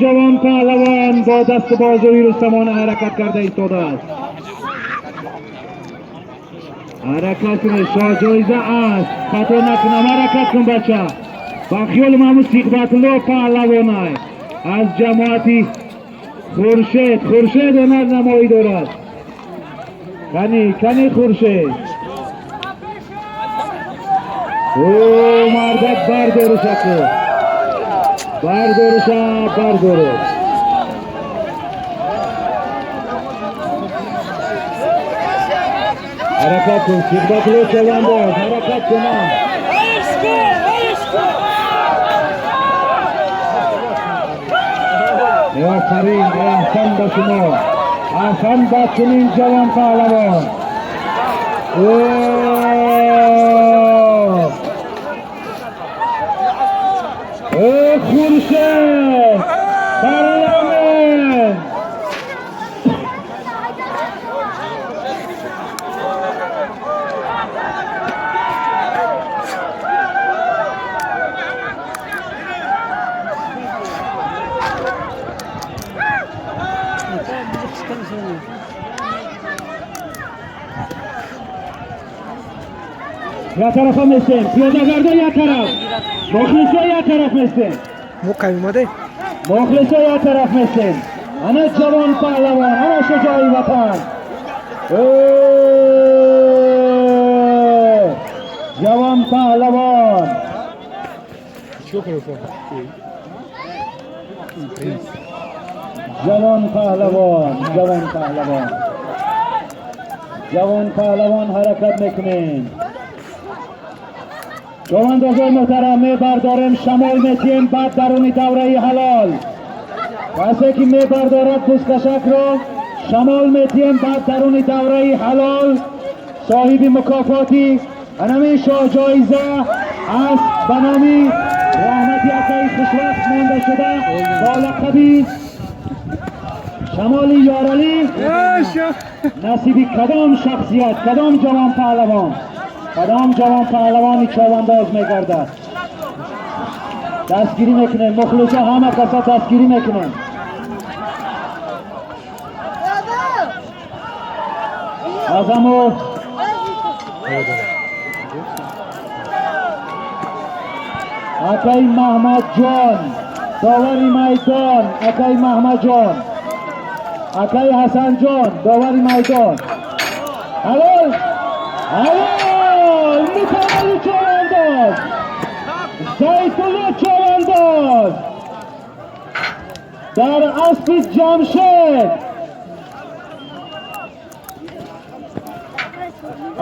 Ҷавон паҳлавон бо дасту бозуи рустамона ҳаракат карда истодааст. Ҳаракат кунед, шоҳҷоиза аст. Хато накунам, ҳаракат кун, бача. Ба хиёли маҳмуд Сиғбатулло паҳлавонай аз ҷамоати Хуршед. Хуршед ҳунарнамоӣ дорад. Кани, кани, Хуршед? О, мардак, бардорушаку, бардоруша, бардору. Ҳаракат кун, Сиғбатулло чавандоз, ҳаракат кунам. Офарин, аҳсан ба шумо, аҳсан ба чунин ҷавон паҳлавон. Э, Хуршед парламент. Як тарафа местем, пиёдагарда як тараф, мухлисо як тараф местем. Мо кай омадем? Мухлисо як тараф местем. Ана ҷавон паҳлавон, ана шуҷои ватан. Э, ҷавон паҳлавон. Чико кардофа? Ҷавон паҳлавон, ҷавон паҳлавон, ҷавон паҳлавон, ҳаракат мекунем. Чавандозои муҳтарам, мебардорем, шамол метиҳем, баъд даруни давраи ҳалол. Касе ки мебардорад бузкашакро, шамол метиҳем, баъд даруни давраи ҳалол соҳиби мукофоти анамин шоҳҷоиза аст ба номи раҳмати акаи хушвақт монда шуда бо лақаби Шамоли Ёралӣ насиби кадом шахсият, кадом ҷавон паҳлавон, кадом ҷавон паҳлавони чавандоз мегардад? Дастгирӣ мекунем, мухлисо, ҳама каса дастгирӣ мекунем. Азаму акаи Маҳмадҷон, довари майдон, акаи Маҳмадҷон, акаи Ҳасанҷон, довари майдон. Ҳалол, ҳалол! Мукаммали чавандоз, Зайтулло чавандоз дар аспи Ҷамшед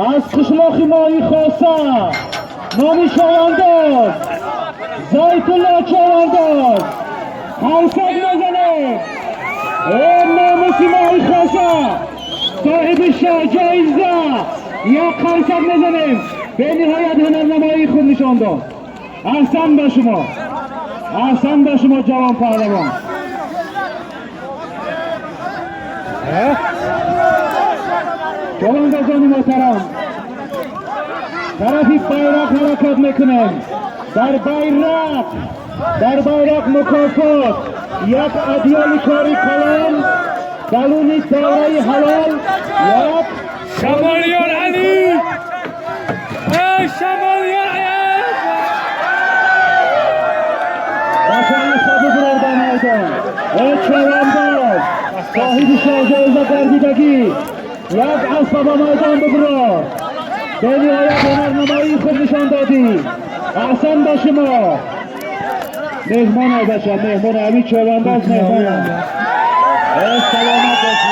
аз қишлоқи Моҳи Хоса, номи чавандоз Зайтулло чавандоз. Ҳарсак мезанем. Э, номуси Моҳи Хоса, соҳиби шоҳҷоиза, як қарсак мезанем. Бениҳоят ҳунарнамоии худ нишон дод. Аҳсан ба шумо, аҳсан ба шумо, ҷавон паҳлавон. Чавандозони муҳтарам, тарафи байроқ ҳаракат мекунем. Дар байроқ, дар байроқ мукофот як адёли кори калон, даруни давраи ҳалол як Шамолиёр Али! Эй, Шамолиёр Али! Бачаи сабук ба майдон. Э, чавандоз соҳиби шоҳҷоиза гардидагӣ, як аспа ба майдон бибурор. Бениҳоят ҳунарнамоии худ нишон додӣ, аҳсан ба шумо. Меҳмон ай, бача, меҳмон, ҳамин чавандоз меҳмон. Э, саломат бошӣ,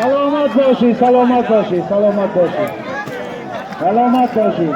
саломат бошӣ, саломат бошӣ, саломат бошӣ, саломат бошӣ.